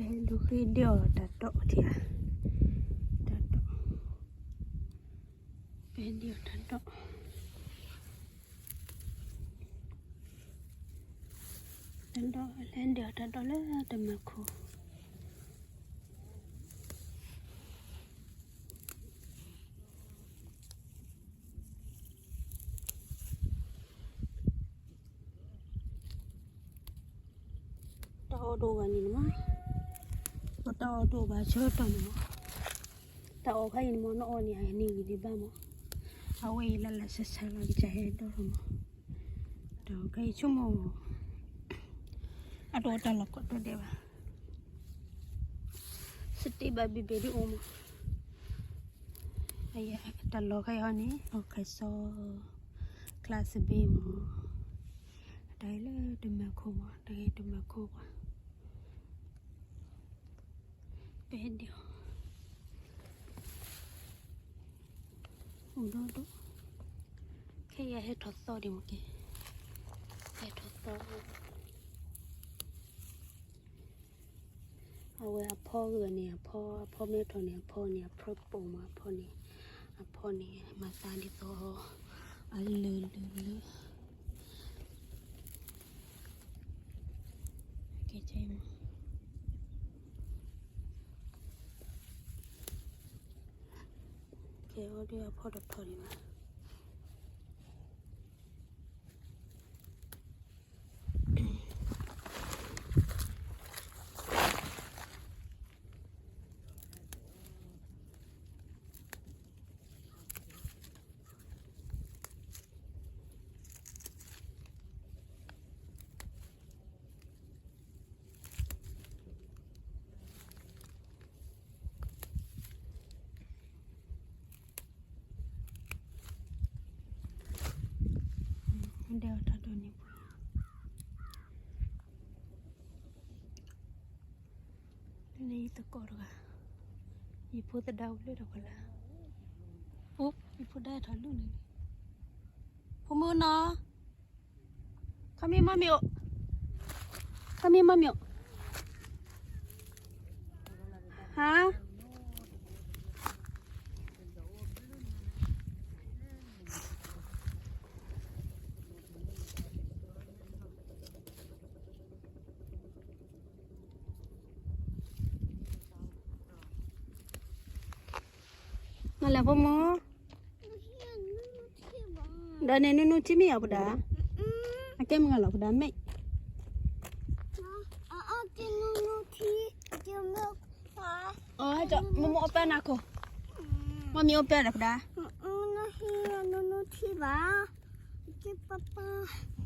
ဒုးဃ့ဒံးအီၤတၢ်ဒီးထံဧါ, တၢ်ဒီး, ဖဲဒံးအီၤတၢ်ဒီး, တၢ်ဒီး လဲၤဒံးအီၤတၢ်ဒီးလၢတမၢခိၣ် တၢ်အီၣ်ဒိၣ်ဘၣ်န့ၣ်မး, ပတၢ်အီၣ်ဒိၣ်ဘၣ်ဆၢကတီၢ်န့ၣ်မး, တၢ်အီၣ်ခါအံၤန့ၣ်မး နအီၣ်န့ၣ် အန့ၢ်ဂံၢ်ဒံးဘၣ်မး, အဝဲအံၤလၢလၢဆါဆါလီၤကစၢ်ဟဲဒိၣ်ထီၣ်မး, တၢ်အီၣ်ခါအံၤဆိကမိၣ်, အတအိၣ်တၢ်လီၢ်ကိးတဲဒဲးဘၣ်, စတံဘၣ်ဘံၣ်ဘ့ၣ်ဒ်အိၣ်မး, တၢ်လီၢ်ခါအံၤဟီန့ၣ် အီၣ်ခါစီ class B မး, တၢ်အံၤလၢတမၢခိၣ်မး, တၢ်အံၤတမၢခိၣ်ပှၤ ပဟဲဒံးအီၤ, အိၣ်ဒီဒိၣ်, ခဲအံၤဟဲထီၣ်သီဒံးမးက့ၤ, ဟဲထီၣ်သီ, အဝဲအဖီဂၢၢ်န့ၣ် အဖီ, အဖီမဲထီၣ်န့ၣ် အဖီန့ၣ် အဖီပိာ်မး အဖီန့ၣ်, အဖီန့ၣ် မၤသးဒ်သိး အလၢာ်လၢာ်လၢာ် ကဲ ကဲ အီၤဒ်အဖီတထီၣ်ဒံးဘၣ်. ဒဲးအီၤတၢ်ဒိၣ်န့ၣ်ပှၤ, လၢန့ၣ်ယသကိးတဂၤ, ယဖိသဒါဝံၤလၢတကလး, အိ, ယဖိဒါထီၣ်လူန့ၣ်, ဖိမုၣ်နီၤ ခီမ့ၢ်မီမ့ၢ်အိၣ်, ခီမ့ၢ်မီမ့ၢ်အိၣ်, ဟါ, မၤလဲၣ်ဖိမုၣ်, ဒီးန့ၣ်နူနူထံမ့ၢ်အီၤပဒၣ်, အကဲမုၢ်ဂၤလီၤပဒၣ်မ့ၢ်, အီ မိၢ်မိၢ်အီၣ်ပၢနၤခိၣ်, မီမ့ၢ်အီၣ်ပၢနၤပဒၣ်, နူနူထံဘၣ်, ကဲပၢ်ပၢ်